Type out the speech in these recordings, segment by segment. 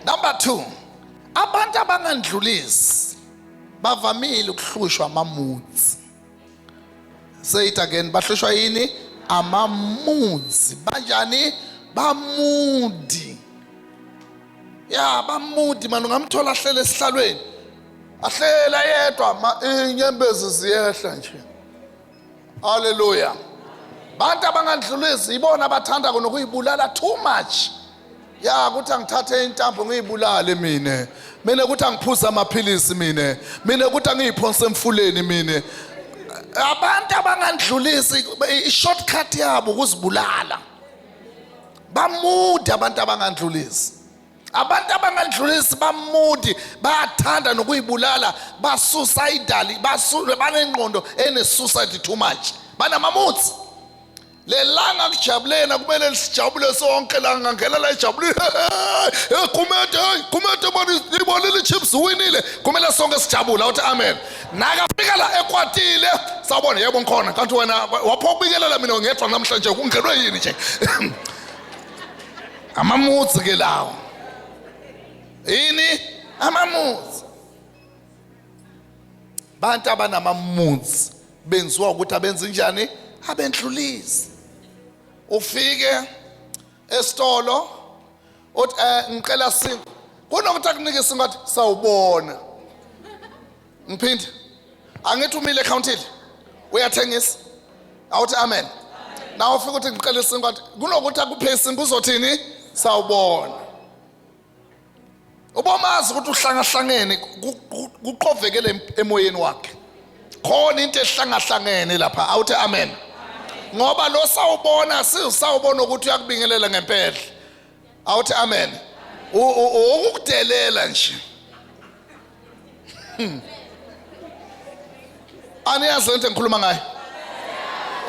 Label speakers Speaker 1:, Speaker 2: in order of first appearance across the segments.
Speaker 1: Number 2, abantu abangandlulisi bavamile ukuhlushwa ama-moods. Say it again, bahlushwa yini? Ama-moods. Banjani? Bamudi. Ya, bamudi mani, ungamthola ahlele esihlalweni, ahlela yedwa, inyembezi ziyehla nje. Haleluya. Bantu abangandlulisi ibona abathanda nokuyibulala too much. Ya, ukuthi angithathe intambo ngiyibulale mina. Mina ukuthi angiphuze amaphilisi mina. Mina ukuthi angiyiphonse emfuleni mina. Abantu abangandlulisi i-shortcut yabo ukuzibulala. Bamudi abantu abangandlulisi. Abantu abangandlulisi bamudi, bayathanda nokuyibulala, ba-suicidal, banengqondo ene-suicide too much. Banamamutsi. Lelanga kujabulena kumele sijabule sonke, la ngangena la ejabulile. Hey Gumede, hey Gumede, mani ibonile iChiefs winile. Kumele sonke sijabule, awuthi amen. Nakafika la ekwatile, sawubona, yebo ngikhona. Kanti wena wapho ukubikelela mina ngedwa namhlanje, kungenwe yini nje? Amamutsi ke lawo. Yini? Amamutsi. Bantu abanamamutsi benziwa ukuthi abenzi njani? Abendlulisi. Ufike esitolo uthi ngicela sinkwa. Kunokuthi akunike isinkwa athi sawubona. Ngiphinde. Angithi umile ekhawuntini. Uyathengisa. Awuthi amen. Nawe ufika uthi ngicela isinkwa athi kunokuthi akuphe isinkwa uzothini? Sawubona. Ubomazi ukuthi uhlangahlangene, kuqovekele emoyeni wakhe. Khona into ehlangahlangene lapha. Awuthi amen. Ngoba lo sawubona sisawubona ukuthi uyakubingelela ngempela. Awuthi amen. Ukukudelela nje. Aniyazi lento engikhuluma ngayo?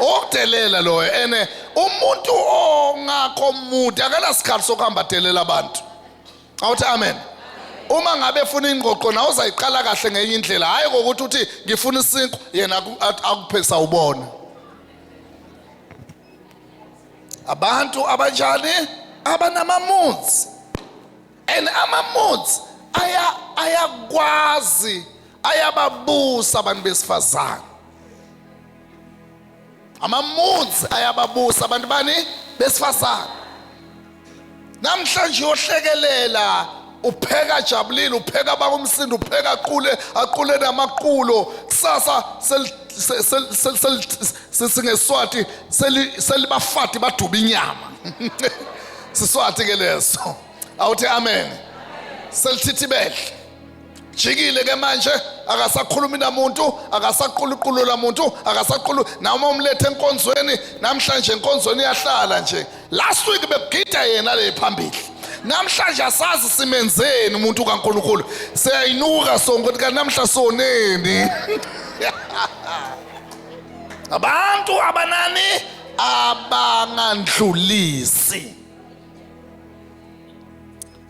Speaker 1: Ukudelela loyo. Ene umuntu ongakho mude akanasikhathi sokuhamba adelela abantu. Awuthi amen. Uma ngabe efuna ingqoqo nawe uzayiqala kahle ngenye indlela, hayi ngokuthi uthi ngifuna isinkwa yena akuphe sawubona. Abantu abanjani? Abanama-moods. And ama-moods ayakwazi, ayababusa abantu besifazane. Ama-moods ayababusa abantu bani? Besifazane. Namhlanje uyohlekelela, upheka jabulile, upheka bakumsindo, upheka aqule, aqule namaqulo. Kusasa singeswati selibafati baduba inyama. Siswati ke leso. Awuthi amen. Selithithibele. Jikile ke manje, akasakhulumi namuntu, akasaquluqulula muntu, akasaqulu noma umlethe enkonzweni. Namhlanje enkonzweni iyahlala nje. Last week bekugida yena le phambili. Namhlanje asazi simenzeni umuntu kaNkulunkulu. Siyayinuka sonke ukuthi kanti namhla soneni. Abantu abanani? Abangandlulisi.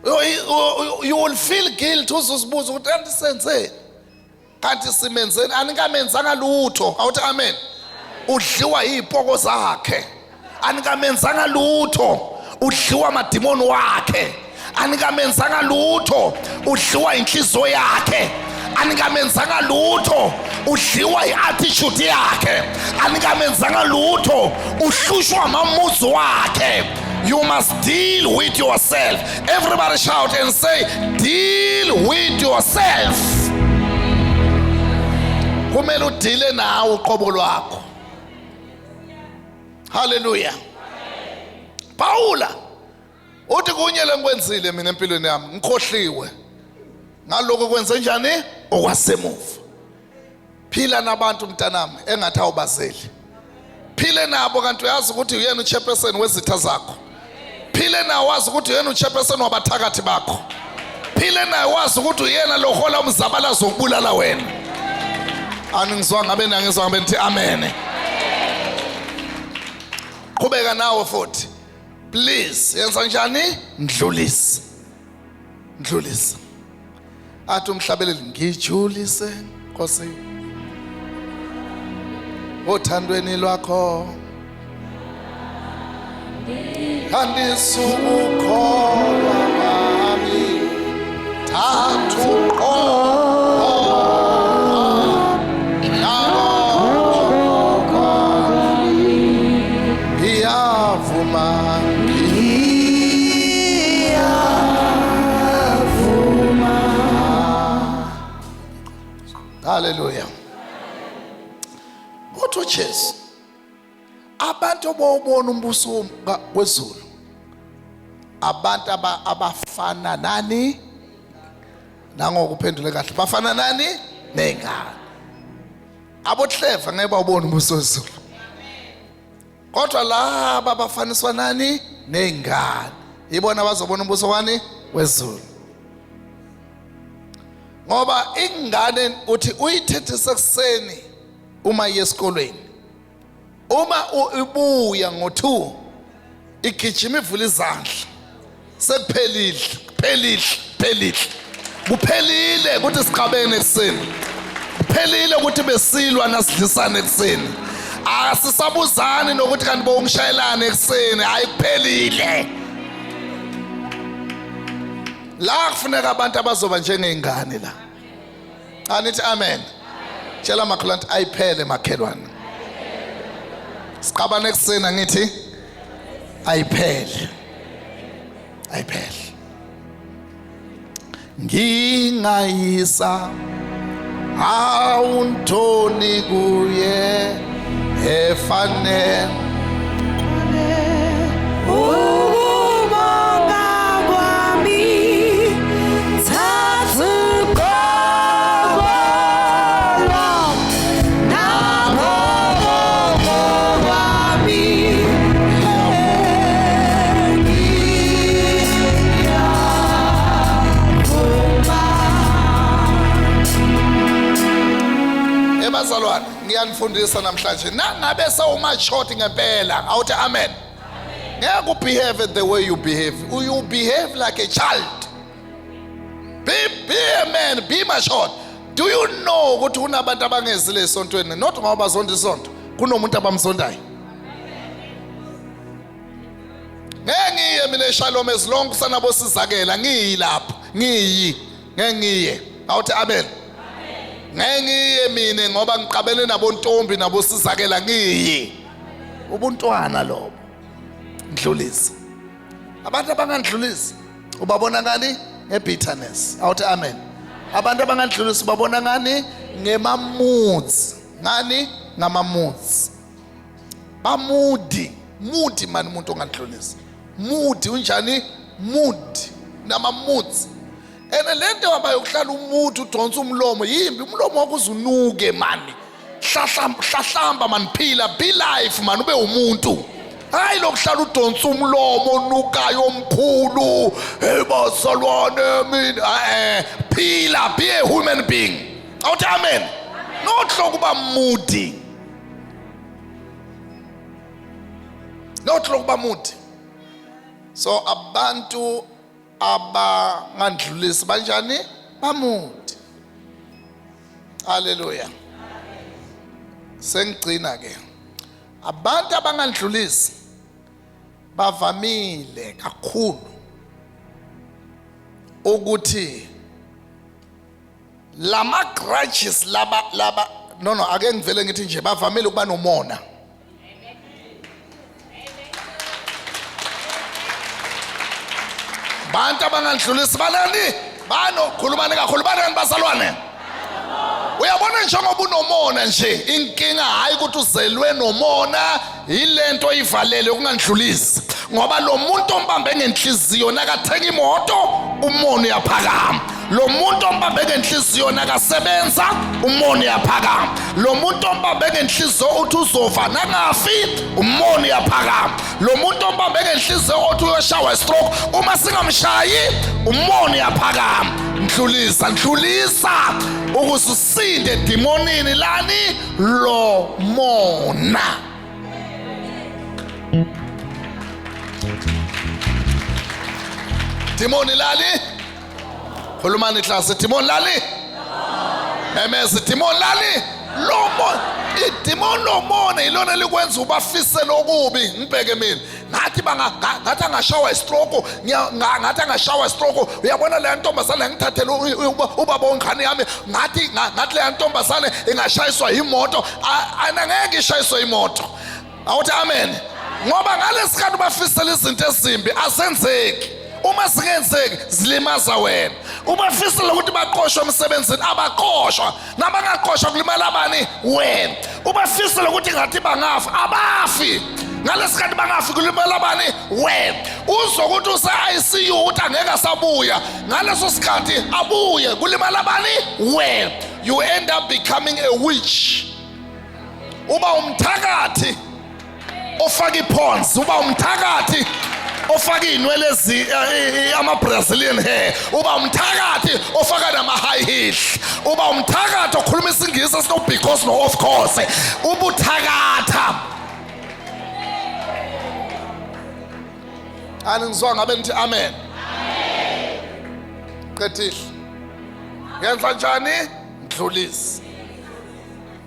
Speaker 1: You will feel guilt uzuzibuza ukuthi kanti senzeni, kanti simenzeni, anikamenzanga lutho. Awuthi amen. Udliwa iy'poko zakhe, anikamenzanga lutho. Udliwa amadimoni wakhe, anikamenzanga lutho. Udliwa inhliziyo yakhe, anikamenzanga lutho. Udliwa i-attitude yakhe, anikamenzanga lutho. Uhlushwa amamuzi wakhe. You must deal with yourself. Everybody shout and say, deal with yourself. Kumele udile nawe uqobo lwakho. Hallelujah. Paula uthi kunye lengikwenzile mina empilweni yami, ngikhohliwe ngaloko kwenze njani okwasemuva. Phila nabantu mntanami engathi awubazeli. Phile nabo kanti uyazi ukuthi uyena uchairperson wezitha zakho. Phile nawe wazi ukuthi uyena uchairperson wabathakathi bakho. Phile naye wazi ukuthi uyena lohola umzabalazo wokubulala wena. Aningizwa ngabe nangizwa ngabe nithi amen. Qhubeka nawe futhi. Please, yenza njani? Ndlulisa. Ndlulisa. Athi umhlabeleli, ngijulise Nkosi othandweni lwakho, andisukukholwa kwami. Haleluya. Uthi uJesu abantu obowubona umbuso wezulu abantu abafana nani nangokuphendule kahle bafana nani ney'ngane abohleva ngeke bawubone umbuso wezulu kodwa laba abafaniswa nani ney'ngane yibona abazobona umbuso wani wezulu. Ngoba ingane uthi uyithethise ekuseni uma iye esikolweni, uma ibuya ngo-2 igijima ivula izandla, sekuphelile, kuphelile, kuphelile, kuphelile ukuthi siqabene ekuseni, kuphelile ukuthi besilwa nasidlisana ekuseni, asisabuzani nokuthi kanti bowungishayelana ekuseni, hayi kuphelile. La kufuneka abantu abazoba njengey'ngane la. Anithi amen. Tshela makhelwane ukuthi ayiphele makhelwane. Siqabane ekuseni angithi ayiphele. Ayiphele. Ngingayisa awuntoni kuye efanele
Speaker 2: Ukubonga kwami thatha uqobo nakho kwami
Speaker 1: Ebazalwane ngiyanifundisa namhlanje nangabe sewumashoti ngempela awuthi amen. Ngeke ubehave the way you behave. You behave like a child. Be a man, be matured. Do you know ukuthi kunabantu abangezile esontweni not ngoba bazonda isonto, kunomuntu abamzondayo. Ngeke ngiye mina eShalom as long kusanabosizakela ngiyi lapho, ngiyi, ngeke ngiye. Awuthi amen. Ngeke ngiye mina ngoba ngiqabene nabontombi nabosizakela ngiyi. Ubuntwana lobo. Ndlulisa. Abantu abangandlulisi ubabona ngani? Ngebitterness. Awuthi amen. Abantu abangandlulisi ubabona ngani? Ngema-moods. Ngani? Ngama-moods. Bamudi, mudi mani umuntu ongandlulisi. Mudi unjani? Mudi. Nama-moods. And le nto hamba yokuhlala umuthi udonsa umlomo yimbi, umlomo wakho uzunuke mani. Hlahlamba mani, phila, be life mani, ube umuntu. Hayi lokuhlala udonsa umlomo onukayo omkhulu. Hey bazalwane mina, phila, be a human being. Awuthi amen. Not lokuba moody. Not lokuba moody. So abantu abangandlulisi banjani? Bamudi. Haleluya. Sengigcina ke. Abantu abangandlulisi bavamile kakhulu ukuthi lama grudges laba laba no no ake ngivele ngithi nje bavamile ukuba nomona. Bantu abangandlulisi banani? Banokhulumani kakhulu banani bazalwane? Uyabona njengoba unomona nje, inkinga hayi ukuthi uzelwe nomona, yilento oyivalele ukungandlulisi. Ngoba lo muntu ombambe ngenhliziyo nakathenga imoto umona uyaphakama. Lo muntu ombambe ngenhliziyo nakasebenza umona uyaphakama. Lo muntu ombambe ngenhliziyo uthi uzofa nangafi umona uyaphakama. Lo muntu ombambe ngenhliziyo othi uyoshawa stroke uma singamshayi umona uyaphakama. Ndlulisa, ndlulisa ukuze usinde edimonini lani lo mona. Dimoni lali? Khulumani class, dimoni lali? Memeza, dimoni lali? Lo mona, idimoni lomona ilona likwenza ubafisele okubi. Ngibheke mina ngathi ngathi angashawa istroke, ngathi angashawa istroke. Uyabona leya ntombazane ngithathele ubaba wengane yami, ngathi ngathi leya ntombazane ingashayiswa imoto. Angeke ishayiswe imoto. Awuthi amen. Ngoba ngalesikhathi ubafisela izinto ezimbi azenzeki. Uma zingenzeki zilimaza wena. Ubafisela ukuthi baqoshwe emsebenzini, abaqoshwa. Nabangaqoshwa kulimala bani? Wena. Ubafisela ukuthi ngathi bangafa, abafi. Ngalesikhathi bangafi kulimala bani? Wena. Uzokuthi use-ICU uthi angeke asabuya, ngaleso sikhathi abuye, kulimala bani? Wena. You end up becoming a witch. Uba umthakathi ofaka iphons, uba umthakathi ofaka iy'nwele ama-Brazilian hair, uba umthakathi ofaka nama-high heel, uba umthakathi okhuluma isingisi esino-because no-of course. Ubuthakatha. Aningizwa ngabe nithi amen? Qedile. Ngenza njani? Ndlulise.